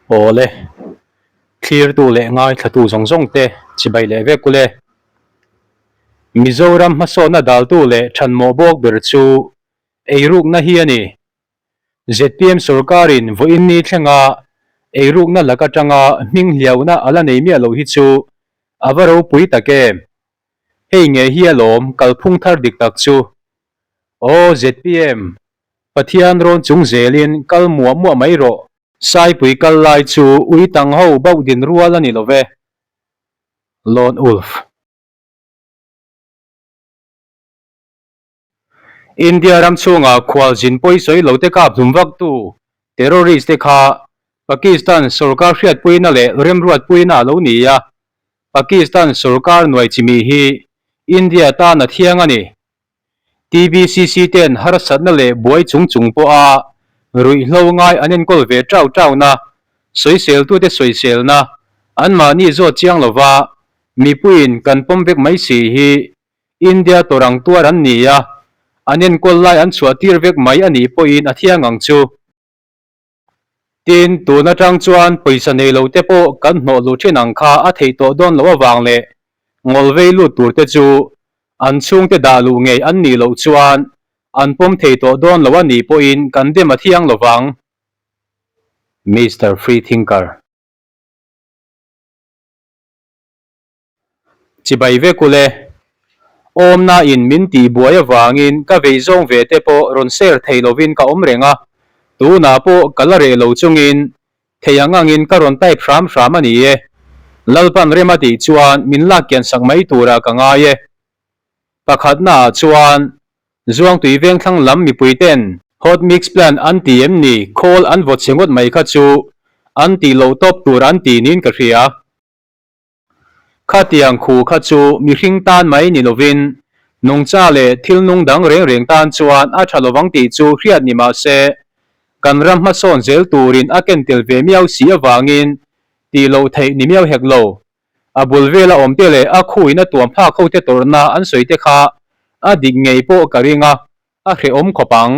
Awle, thlirtu leh ngaithlatu zawng zawng te chibai leh vek ule. Mizoram hmasawnna daltu leh thanmawh bawk ber chu eirukna hi a ni. Zpm sorkarin vawiin ni thlenga eirukna lak atanga hming hliauna a la nei miah loh hi chu a va ropui tak em! Hei ngei hi alawm kalphung thar dik tak chu. Aw zpm, Pathian rawn chung zelin kal muah muah mai rawh. Saipui kal lai chu ui tang ho bauh din rual a ni lo ve. Lone Wolf. India ram chhunga khualzin pawisawi lo te kap hlum vaktu terrorist te kha Pakistan sorkar hriatpuina leh remruatpuina a lo ni a, Pakistan sorkar nuai chimi hi India tan a thiang a ni. TBCC ten harsatna leh buai chung chung pawha ruihhlo ngai an enkawl ve tau tauna, sawiseltute sawiselna anmahni zawt chiang lova mipuiin kan pawm vek mai si hi India tawrang tuar an ni a, an enkawl lai an chhuah tir vek mai a nih pawhin a thiang ang chu. Tin, tun atang chuan pawisa nei lo te pawh kan hnawh luh thin ang kha a theih tawh dawn loh avang leh ngawl vei lut tur te chu an chhungte dah luh ngei an nih loh chuan an pawm thei tawh dawn lo a nih pawhin kan dem a thiang lo vang. Mister Freethinker. Chibai vek ule. Awmna in min tih buai avangin ka vei zawng ve te pawh rawn share thei lovin ka awm reng a, tunah pawh ka la reh lo chungin thei ang angin ka rawn type hram hram a ni e. Lalpan rem a tih chuan min lak kian sak mai turah ka ngai e. Pakhatna ah chuan Zuangtui vengthlang lam mipui ten hot mix plant an ti em ni khawl an vaw chhe ngawt mai kha chu an tih loh tawp tur an ti niin ka hria. Khatiang khu kha chu mihring tan mai ni lovin nungcha leh thil nung dang reng reng tan chuan a tha lovang tih chu hriat ni mah se, kan ram hmasawn zel turin a ken tel ve miau si avangin tih loh theih ni miau hek lo. A bul vela awmte leh a khuin a tuam phak hote tawrhna an sawi te kha a dik ngei pawh ka ring a, a hrehawm khawp ang.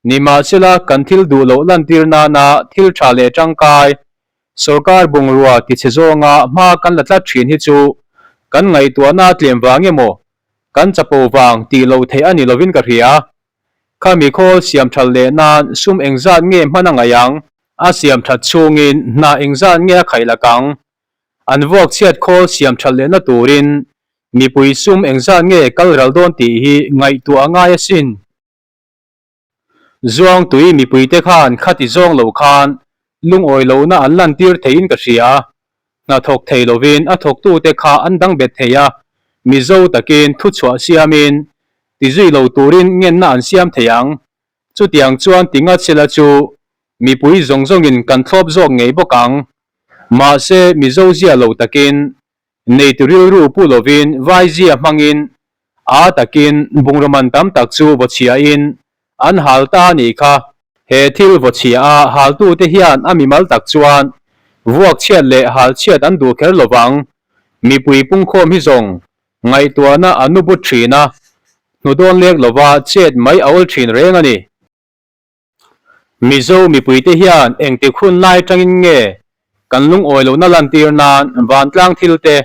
Nimahsela, kan thil duh loh lantir nana thil tha leh tangkai, sorkar bungrua tichhe zawnga hma kan la tlat thin hi chu kan ngaihtuahna tlem vang emaw, kan chapo vang tih loh theih a ni lovin ka hria. Khami khawl siam that leh nan sum engzat nge hman a ngaih ang? A siam that chhungin hna engzat nge a khaih lak ang? An vuak chhiat khawl siam that lehna turin mipui sum engzat nge kal ral dawn tih hi ngaihtuah a ngai asin. Zuangtui mipuite khan khati zawng lo khan lungawi lohna an lantir theiin ka hria. Hnathawk thei lovin a thawktute kha an dang bet thei a, Mizo takin thuchhuah siamin tizui lo turin ngenna an siam thei ang. Chutiang chuan Tingatsela chu mipui zawng zawngin kan thlawp zawk ngei bawk ang. Mahse Mizo zia lo takin Neitu rilru pu lovin vaizia hmangin a takin bungraw man tam tak chu vaw chhiahin an hal ta a nih kha. He thil vaw chhia a haltute hian a mimal tak chuan vuak chhiat leh hal chhiat an duh kher lovang. Mipui pungkhawm hi zawng ngaihtuahna a nu but thin a, hnudawn lek lova chet mai a awl thin reng a ni. Mizo mipuite hian engtik hun lai tangin nge kan lungawi lohna lantir nan vantlang thil te,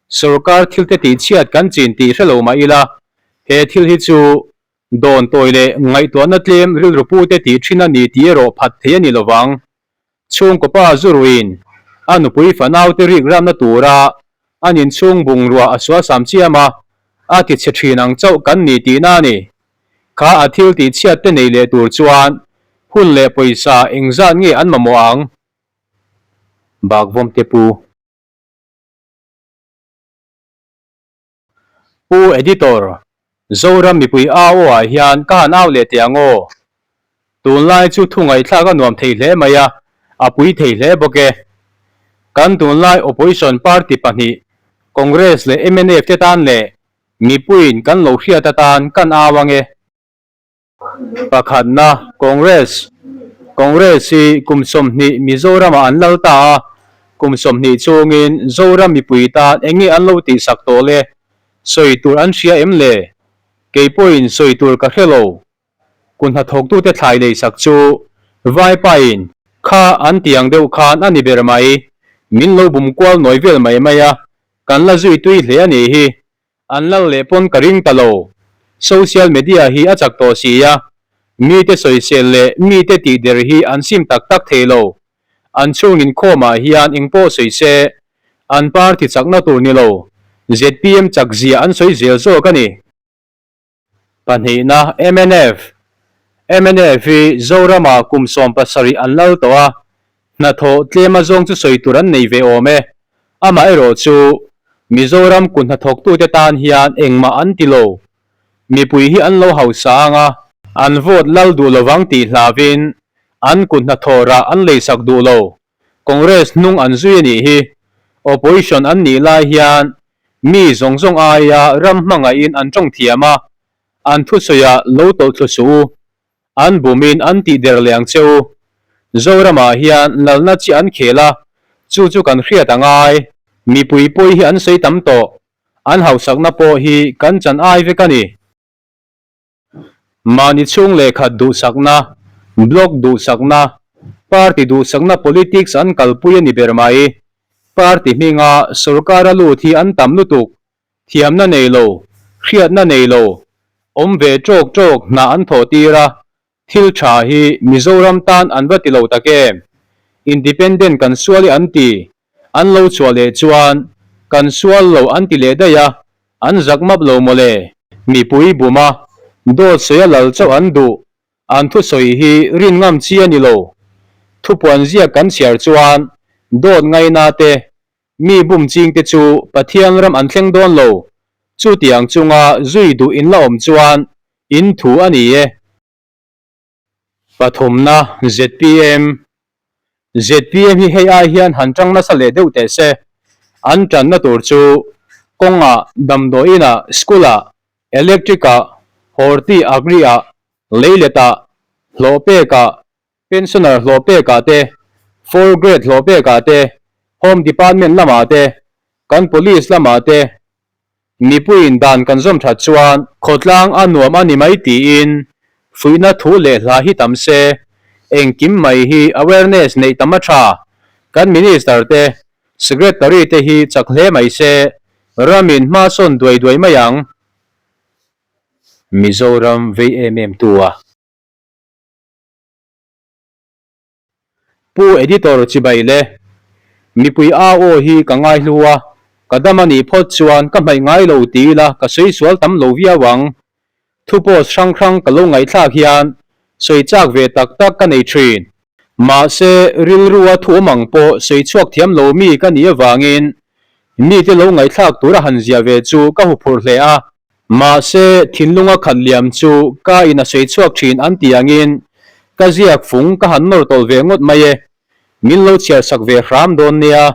sorkar thil te tihchhiat kan chin tih hre lo mah ila, he thil hi chu dawn tawi leh ngaihtuahna tlem rilru pute tih thin a ni tih erawh phat thei a ni lovang. Chhungkaw pa zu ruin a nupui fanaute rik ramna tura an inchhung bungrua a sualsam chiam a, a ti chhe thin ang chauh kan ni tihna a ni. Kha a thil tihchhiat te nei leh tur chuan hun leh pawisa engzat nge an mamawh ang? Bakvawmte Pu. Pu Editor, Zoram mipui au ah hian ka han au leh teh ang aw. Tunlai chu thu ngaihthlak a nuam thei hle mai a, a pui thei hle bawk e. Kan tunlai Opposition party pahnih Congress leh mnf te tan leh mipuiin kan lo hriat atan kan au ang e. Pakhatna, Congress Congress hi kum 20 Mizoramah an lal ta a, kum 20 chungin Zoram mipui tan eng nge an lo tihsak tawh le? Sawi tur an hria em le? Kei pawhin sawi tur ka hre lo. Kun hnathawktute thlai leisak chu Vaipain. Kha an ti ang deuh khan a ni ber mai. Min lo bum kual nawi vel mai mai a, kan la zui tui hle a nih hi. An lal leh pawn ka ring ta lo. Social media hi a chak tawh si a, mite sawisel leh mite tihder hi an sim tak tak thei lo. An chhung inkhawmah hian engpawh sawi se, an party chakna tur ni lo, zpm chak zia an sawi zel zawk a ni. Pahnihna, mnf. Mnf hi Zoramah kum 70 an lal tawh a, hnathawh tlem azawng chu sawi tur an nei ve awm e. Amaherawhchu, Mizoram kut hnathawktute tan hian engmah an ti lo. Mipui hi an lo hausa ang a, an vote lal duh lovang tih hlauhin an kut hnathawh rah an leisak duh lo. Congress hnung an zui a nih hi. Opposition an nih lai hian mi zawng zawng aia ram hmangaihin an tawng thiam a, an thusawiah lo tawlh thlu suh u. An bumin an tih der leh ang che u. Zoramah hian lalna chi an khel a, chu chu kan hriat a ngai. Mipui pawi hi an sawi tam tawh. An hausakna pawh hi kan chan ai vek a ni. Mahni chhung lehkhat duhsakna, block duhsakna, party duhsakna politics an kalpui a ni ber mai. Party hminga sorkar a lut hi an tam lutuk, thiamna nei lo, hriatna nei lo, awm ve tawk tawk hna an thawh tir a, thil tha hi Mizoram tan an va ti lo tak em? Independent kan sual i an ti, An lo chhuah leh chuan kan sual lo an ti leh daih a, an zak map lo mawle. Mipui bum a, dawt sawi a lal chauh an duh, an thusawi hi rin ngam chi a ni lo. Thupuan ziak kan chhiar chuan dawt ngaina te, mi bum ching te chu Pathian ram an thleng dawn lo, chutiang chunga zui duh in la awm chuan in thu a ni e. Pathumna, zpm. Zpm hi hei ai hian han tang nasa leh deuh teh se. An tanna tur chu kawngah, damdawiinah, school-ah, electric-ah, horti agri-ah, leiletah, hlawh pekah, pensioner hlawh pekah te, four grade hlawh pekah te, home department lamah te, kan police lamah te, Mipuiin dan kan zawm that chuan khawtlang a nuam a ni mai tiin fuihna thu leh hla hi tam se, engkim mai hi awareness neih tam a tha. Kan Minister te, Secretary te hi chak hle mai se, ramin hma sawn duai duai mai ang. Mizoram vei em em tu a. Pu Editor chibai le. Mipui au aw hi ka ngaihlu a, ka dam a nih phawt chuan ka hmaih ngai lo ti ila ka sawi sual tam lo viau ang. Thu post hrang hrang ka lo ngaihthlak hian sawi chak ve tak tak ka nei thin. Mahse, rilrua thu awm ang pawh sawi chhuak thiam lo mi ka nih avangin mite lo ngaihthlak tura han ziah ve chu ka huphurh hle a. Mahse, thinlunga khat liam chu ka in a sawi chhuak thin an tih angin ka ziak fung ka han nawr tawlh ve ngawt mai e. Min lo chhiar sak ve hram dawn nia.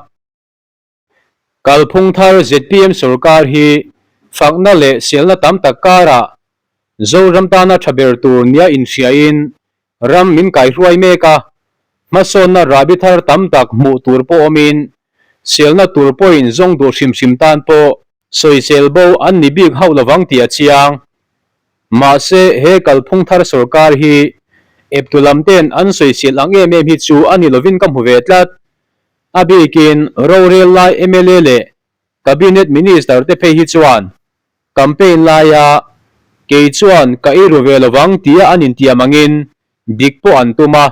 Kalphung thar zpm sorkar hi fakna leh selna tam tak karah Zoram tana tha ber tur nia inhriain ram min kaihruai mek a, hmasawnna rahbi thar tam tak hmuh tur pawh awmin selna tur pawhin zawng duh hrim hrim tan pawh Sawisel bo an ni bik hauh lovang tih a chiang. Mahse, he kalphung thar sorkar hi eptu lam ten an sawisel ang em em hi chu a ni lovin ka hmu ve tlat. A bikin rorel lai mla leh Cabinet Minister te phei hi chuan campaign laia kei chuan ka ei ru ve lovang tia an intiam angin dik pawh an tum a,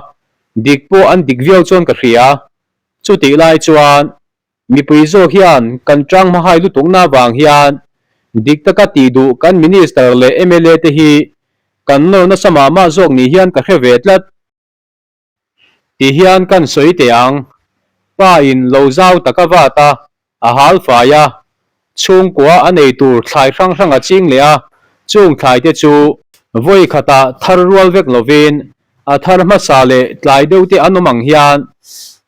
dik pawh an dik viau chuan ka hria. Chutih lai chuan Mipui zawk hian kan tang hmahai lutukna vang hian dik taka tih duh kan Minister leh mla te hi kan nawr nasa mah mah zawk ni hian ka hre ve tlat. Ti hian kan sawi teh ang. Pa in lo zau taka vat a, a hal fai a, Chhungkua a nei tur thlai hrang hrang a ching leh a, chung thlai te chu vawi khatah thar rual vek lovin a thar hmasa leh tlai deuh te an awm ang hian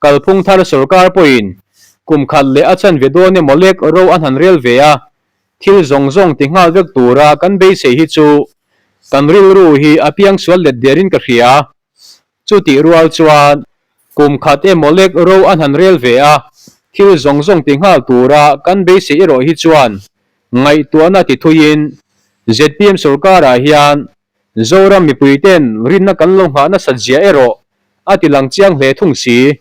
kalphung thar sorkar pawhin kum khat leh a chanve dawn emaw lek ro an han rel ve a, thil zawng zawng ti nghal vek tura kan beisei hi chu kan rilru hi a piangsual let derin ka hria. Chutih rual chuan kum khat emaw lek ro an han rel ve a, thil zawng zawng ti nghal tura kan beisei erawh hi chuan ngaihtuahna ti thuiin zpm sorkarah hian Zoram mipuiten rinna kan lo nghah nasat zia erawh a ti lang chiang hle thung si.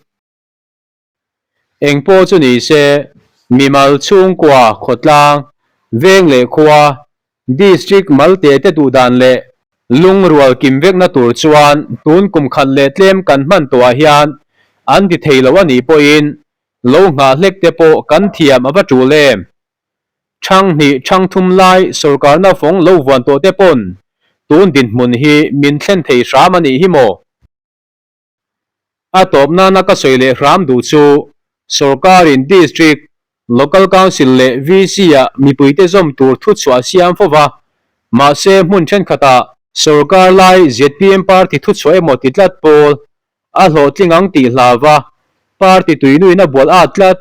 Eng pawh chu ni se, mimal chhungkua, khawtlang, veng leh khua, district malte te duh dan leh lungrual kim vekna tur chuan tun kum khat leh tlem kan hman tawhah hian an ti thei lo a nih pawhin lo nghah hlek te pawh kan thiam a va tul em? Thang hnih thang thum lai sorkarna fawng lo vuan tawh te pawn tun dinhmun hi min thlen thei hram a nih hi maw? A tawp nana ka sawi leh hram duh chu sorkarin District, Local Council leh VC-ah mipuite zawm tur thuchhuah siam fo va, mahse hmun thenkhatah sorkar lai zpm party thuchhuah emaw ti tlat pawl a hlawhtling ang tih hlauva party tuinuin a bual at tlat.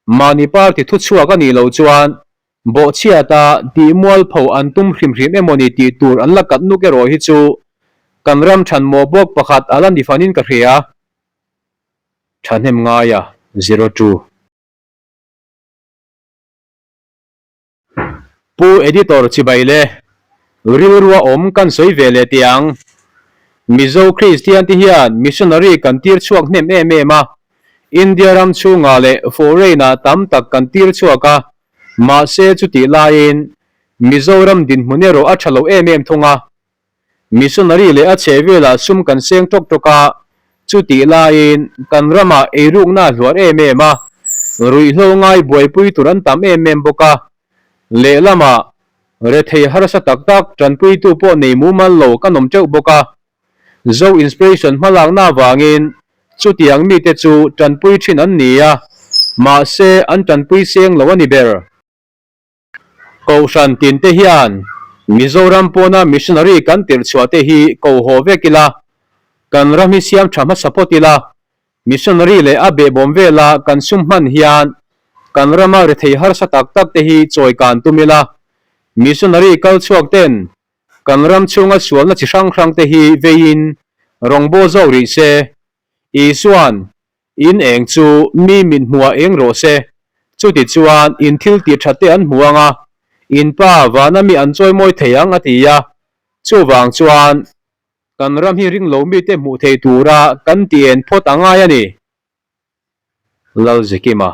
Mahni party thuchhuak a nih loh chuan bawhchhiata tih mualpho an tum hrim hrim emaw ni tih tur an la kat nuk erawh hi chu kan ram thanmawh bawk pakhat a la ni fanin ka hria. Thahnem ngaia 02. Pu Editor chibai le, rilrua awm kan sawi ve leh teh ang. Mizo Kristian te hian missionary kan tir chhuak hnem em em a, India ram chhungah leh foreign ah tam tak kan tir chhuak a, mahse chutih laiin Mizoram dinhmun erawh a tha lo em em thung a. Missionary leh a chhe velah sum kan seng tawk tawk a, chutih laiin kan ramah eirukna a hluar em em a, ruihhlo ngai buaipui tur an tam em em bawk a. Lehlamah rethei harsa tak tak tanpuitu pawh nei mumal lo kan awm teuh bawk a. Zo Inspiration hmalakna avangin chutiang mite chu tanpui thin an ni a, mahse an tanpui seng lo a ni ber. Kohhran tinte hian Mizoram pawna missionary kan tirh chhuah te hi ko haw vek ila, kan ram hi siam tha hmasa phawt ila, missionary leh a behbawm vela kan sum hman hian kan rama rethei harsa tak tak te hi chawi kan tum ila, missionary kal chhuak ten kan ram chhunga sualna chi hrang hrang te hi veiin rawngbâwl zawk rih se. Isua'n In eng chu mi min hmuah eng rawh se, chuti chuan in thil tih that te an hmu ang a, in pa vana mi an chawi mawi thei ang a ti a. Chuvang chuan kan ram hi ring lo mite hmuh thei tura kan ti en phawt a ngai a ni. Lalzikima.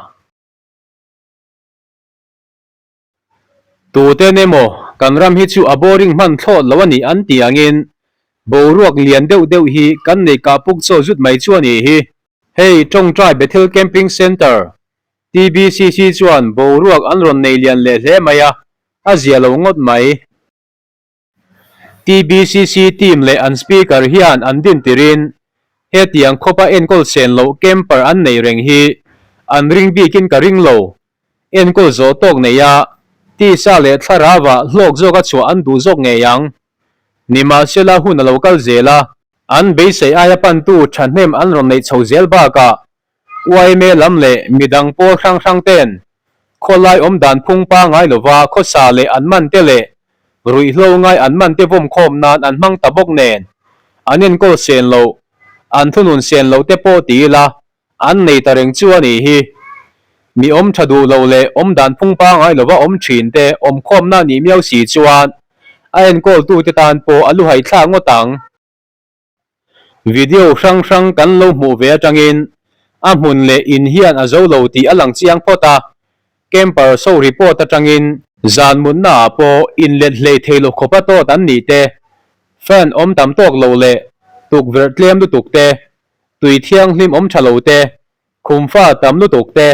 Tuten emaw kan ram hi chu a boring hman thlawt lo a nih an tih angin boruak lian deuh deuh hi kan nei kah puk chaw zut mai chu a nih hi. Hei Tawngtai Bethel Camping Centre, TBCC chuan boruak an rawn nei lian leh hle mai a, a zia lo ngawt mai. TBCC team leh an speaker hian an din tirin hetiang khawpa enkawl sen loh camper an nei reng hi an ring bikin ka ring lo. Enkawl zawh tawk neia tisa leh thlarauah hlawk zawka chhuah an duh zawk ngei ang. Nimahsela hun a lo kal zel a, an beisei aia pantu thahnem an rawn neih chho zel bakah Yma lam leh midang pawl hrang hrang ten khawlai awm dan phung pangai lova khawsa leh an man te leh ruihhlo ngai an man te vawm khawm nan an hmang ta bawk nen an enkawl sen loh, an thunun sen loh te pawh ti ila an nei ta reng chu a nih hi. Mi awm tha duh lo leh awm dan phung pangai lova awm thin te awm khawmna nih miau si chuan a enkawl tute tan pawh a luhai thlak ngawt ang. Video hrang hrang kan lo hmuh ve atangin a hmun leh in hian a zo lo tih a lang chiang phawt a, camper show report atangin zan mutna ah pawh inlet hlei thei lo khawpa tawt an nih te, fan awm tam tawk lo leh tukverh tlem lutuk te, tui thianghlim awm tha lo te, khumfa tam lutuk te,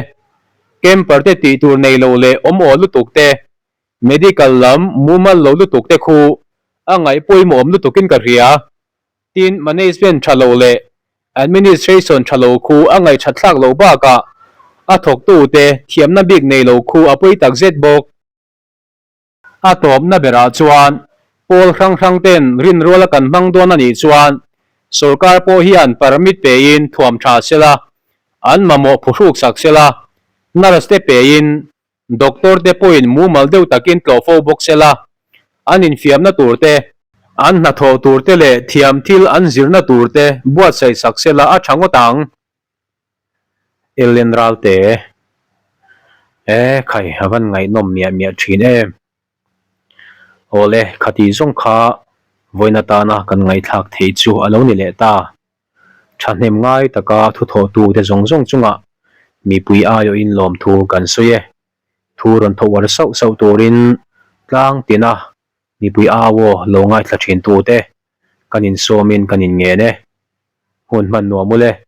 camper te tih tur nei lo leh awm awl lutuk te, Medical lam mumal lo lutuk te khu a ngaih pawimawh awm lutukin ka hria. Tin, management tha lo leh administration tha lo khu a ngaih that thlak lo bakah a thawktute thiamna bik nei lo khu a pawi tak zet bawk. A tawpna berah chuan pawl hrang hrang ten rinruala kan hmang dawn a nih chuan sorkar pawh hian permit pein thuam tha sela, an mamawh phuhruk sak sela, nurse te pein Doctor te pawhin mumal deuh takin tlawh fo bawk se la, an infiamna tur te, an hnathawh tur te leh thiam thil an zirna tur te buatsaih sak se la a tha ngawt ang. Ellen Ralte, E khai, a van ngaihnawm miah miah thin em. Awle, khati zawng kha vawiin atana kan ngaihthlak thei chu a lo ni leh ta. Thahnem ngai taka thuthawhtute zawng zawng chungah mipui aiawhin lawmthu kan sawi e. Thu rawn tho uar sauh sauh turin tlang tina mipui au aw lo ngaithla thin tute kan insawmin kan inngen e. Hun hman nuam ule.